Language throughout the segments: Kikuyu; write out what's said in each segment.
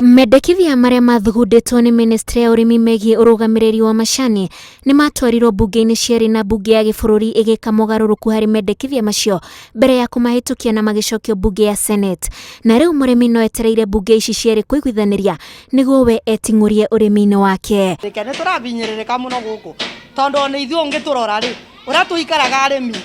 Mendekithia marĩa mathugundĩtwo nĩ ministry ya ũrĩmi megiĩ ũrũgamĩrĩri wa macani nĩ matwarirwo mbunge-inĩ cierĩ na mbunge ya gĩbũrũri ĩgĩka mogarũrũku harĩ mendekithia macio mbere ya kũmahĩtũkia na magĩcokio mbunge ya Senate. Na rĩu mũrĩmi no etereire mbunge ici cierĩ kũiguithanĩria nĩguo we eting'ũrie ũrĩmi-inĩ wake. Reke nĩ tũrabinyĩrĩrĩka mũno gũkũ tondũ ona ithuĩ ũngĩtũrora rĩ ũrĩa tũikaraga arĩmi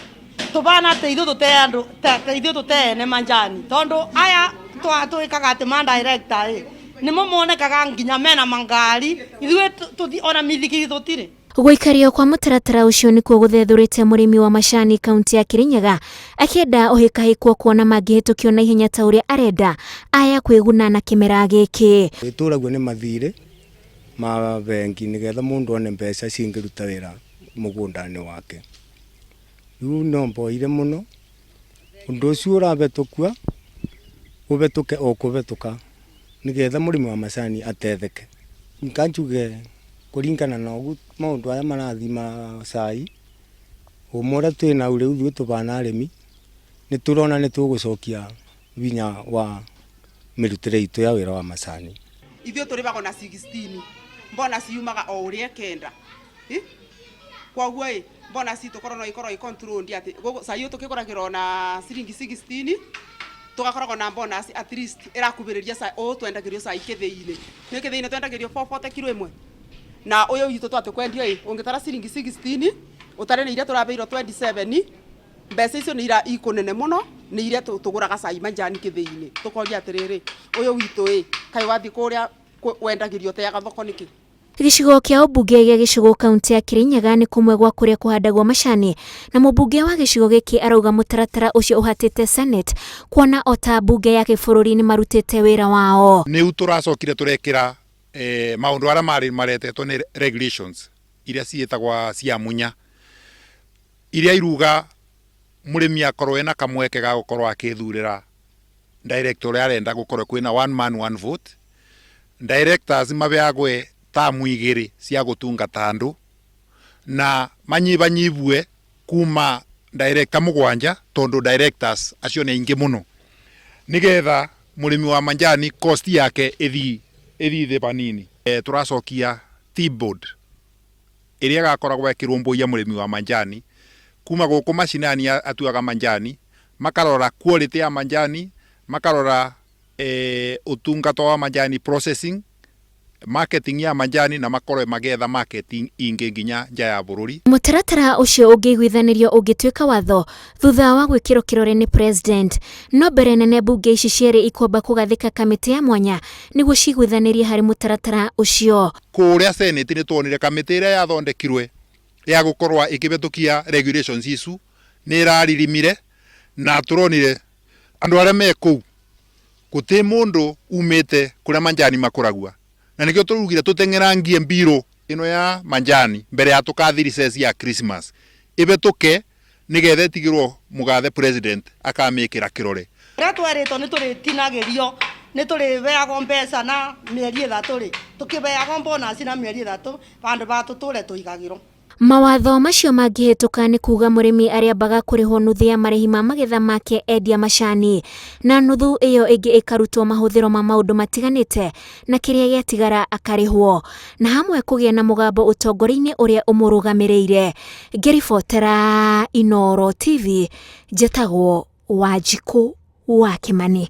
tũbana ta ithuĩ tũte andũ ta ithuĩ tũte ene manjani tondũ aya twĩkaga atĩ ma director ĩ nĩmo monekaga nginya mena mangari ithuĩ ona mithikiri tũtirĩ. Gũikario kwa mũtaratara ũcio nĩkuo gũthethũrĩte mũrĩmi wa macani kaunti ya Kirinyaga akĩenda ũhĩkahĩkwo kuona mangĩhĩtũkio na ihenya ta ũrĩa arenda aya kwĩguna na kĩmera gĩkĩ. Ĩtũragio nĩ mathirĩ ma bengi nĩgetha mũndũ one mbeca cingĩruta wĩra mũgũnda-inĩ wake. Rĩu no mboire mũno ũndũ ũcio ũrabetũkua ũbetũke o kũbetũka nĩgetha mũrĩmi wa macani atetheke. Nka njuge kũringana na ũguo maũndũ aya marathiĩ ma cai, ũma ũrĩa twĩ nau rĩu ithuĩ tũbana arĩmi, nĩ tũrona nĩ tũgũcokia hinya wa mĩrutĩre itũ ya wĩra wa macani. Ithuĩ tũrĩmagwo na 16 mbona ciumaga o ũrĩa kenda koguo ĩ mbona citũ korwo no ikorwo i controlled atĩ cai ũyũ tũkĩgũragĩrwo na ciringi 16 tũgakoragwo na bonus at least ĩrakubĩrĩria ũũ twendagĩrio cai kĩthĩi-inĩ. Nĩ kĩthĩi-inĩ twendagĩrio 440 kiro ĩmwe na ũyũ witũ twatĩ kwendio ĩ ũngĩtara ciringi 16 ũtare nĩ iria tũrabeirwo 27 mbeca icio nĩ ira ikũnene mũno nĩ iria tũgũraga cai manjani kĩthĩi-inĩ. Tũkoria atĩrĩrĩ, ũyũ witũ ĩ kaĩ wathiĩ kũrĩa wendagĩrio ũteaga thoko nĩkĩ? Gĩcigo kĩa ũmbunge gĩa Gĩcũgũ kaunti ya Kirinyaga nĩ kũmwe gwa kũrĩa kũhandagwo macani na mũmbunge wa gĩcigo gĩkĩ arauga mũtaratara ũcio ũhatĩte Senate kuona o ta mbunge ya gĩbũrũri nĩ marutĩte wĩra wao. Nĩu tũracokire tũrekĩra maũndũ arĩa marĩ maretetwo nĩ regulations iria ciĩtagwa cia munya iria iruga mũrĩmi akorwo ena kamweke ga gũkorwo akĩthurĩra director ũrĩa arenda gũkorwo kwĩna one man one vote. Directors mabeagwe tamu igĩrĩ cia gũtungata andũ na manyibanyibwe kuma director mũgwanja tondũ directors acio nĩ aingĩ mũno nĩgetha mũrĩmi wa manjani cost yake ĩthii thĩ vanini. Tũracokia tea board ĩrĩa ĩgakoragwo ĩkĩrũmbũiya mũrĩmi wa manjani kuma gũkũ macinani atuaga manjani, makarora quality ya manjani, makarora ũtungata wa manjani, processing, marketing ya manjani, na makorwo magĩetha marketing ingĩ nginya nja ya bũrũri. Mũtaratara ũcio ũngĩiguithanĩrio ũngĩtuĩka watho thutha wa gwĩkĩrwo kĩrore nĩ president. No mbere nene mbunge ici cierĩ ikwamba kũgathĩka kamĩtĩ ya mwanya nĩguo ciguithanĩrie harĩ mũtaratara ũcio. Kũrĩa Senate nĩ tuonire kamĩtĩ ĩrĩa yathondekirwe ya gũkorwo ĩkĩbetũkia regulations icu nĩ ĩraririmire na tũronire andũ arĩa me kũu gũtĩ mũndũ umĩte kũrĩa manjani makũragua, na nĩkĩo tũrugire tũteng'erangie mbirũ ĩno ya manjani mbere ya tũkathi recess ya Christmas ĩbetũke nĩgetha ĩtigĩrwo mũgathe president akamĩkĩra kĩrore. Ũrĩa twerĩtwo nĩ tũrĩtinagĩrio nĩ tũrĩbeagwo mbeca na mĩeri 3 rĩ tũkĩbeagwo bonus na mĩeri 3 vandũ va tũtũre tũigagĩrwo. Mawatho macio mangĩhĩtũka nĩ kuga mũrĩmi arĩambaga kũrĩhwo nuthu ya marĩhi ma magetha make endia macani na nuthu ĩyo ĩngĩ ĩkarutwo mahũthĩro ma maũndũ matiganĩte na kĩrĩa gĩatigara akarĩhwo na hamwe kũgĩa na mũgambo ũtongoria-inĩ ũrĩa ũmũrũgamĩrĩire. Ngĩribotera Inooro TV, njĩtagwo Wanjikũ wa Kĩmani.